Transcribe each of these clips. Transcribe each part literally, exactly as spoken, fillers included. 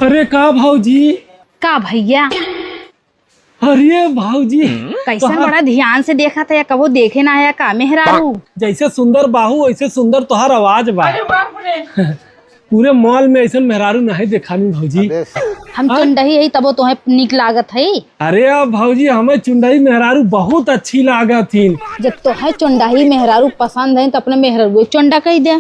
अरे का भौजी? का भैया? अरे भौजी, कैसन तोहार बड़ा ध्यान से देखत है, कबो देखे ना है का मेहरारू? जैसे सुंदर बाहू, वैसे सुंदर तोहार आवाज बा। अरे बाप रे। पूरे मॉल में ऐसन मेहरारू नहीं देखानी भौजी। हम हाँ? चुंडही है तबो तोहे नीक लागत है। अरे अब भौजी, हमें चुंडही मेहरारू बहुत अच्छी लागत हिन। जब तोहे चुंडही मेहरारू पसंद है तो अपने मेहरारू चुंडा कह दे।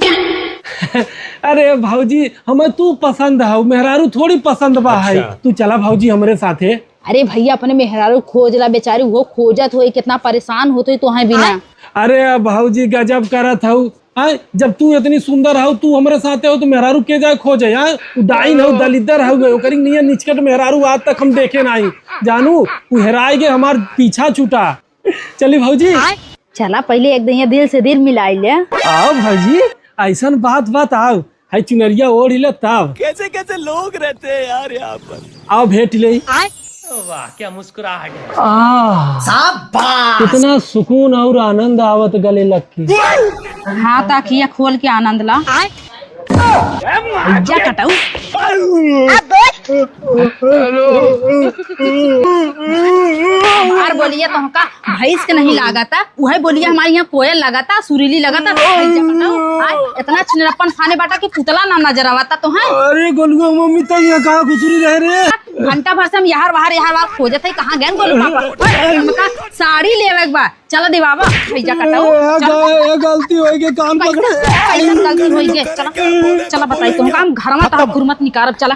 अरे भौजी, हमें तू पसंद है, मेहरारू थोड़ी पसंद बा है। अच्छा। तू चला भौजी हमरे साथे। अरे भैया, अपने मेहरारू खोज ला, बेचारी वो खोजत होई, कितना परेशान होत होई तोहे बिना। अरे भौजी, गजब करत हऊ। आय, जब तू इतनी सुंदर हऊ, तू हमरे साथे हो तो मेहरारू के जाए खोजे? आय, उ डाइन हऊ, दलिद्दर हऊ, ओकरी नियन निचकट मेहरारू आज तक हम देखे नाही। जानू, उ हेराय गे, हमार पीछा छूटा। चली भौजी। चला, पहिले एक दिन ये दिल से दिल मिलाई ले। आओ भौजी, ऐसन बात बात आओ। है चुनरिया ओढ़ ले तब। कैसे कैसे लोग रहते हैं यार यहाँ पर। आओ भेंट ले। वाह, क्या मुस्कुराहट है। आह, शाबाश। कितना सुकून और आनंद आवत गले लग के। हाँ, ताकिया खोल के आनंद ला। जा कटाऊ। हमार बोलिया तो हमका भैंस के नहीं लागता, उहे बोलिया हमारे यहाँ कोयल लागता, सुरीली लागता। भैया बताओ, आज इतना छिनरप्पन फाने बाटा कि पुतला ना नजर आवता तो है। अरे गोलुआ मम्मी, तो ये कहाँ घुसरी रहे रे? घंटा भर से हम यार बाहर, यार बाहर खोजत है, कहाँ गए गोलू पापा? ओए, हमका साड़ी लेवे के बा, चला दिवावा, भैया कटाऊ, ए, चला। ग-, ए, गलती हो गई, कान पकड़े। कैसन गलती होई गे? चला, चला बताई तुमका, हम घर में तो गुरमत निकारब, चला।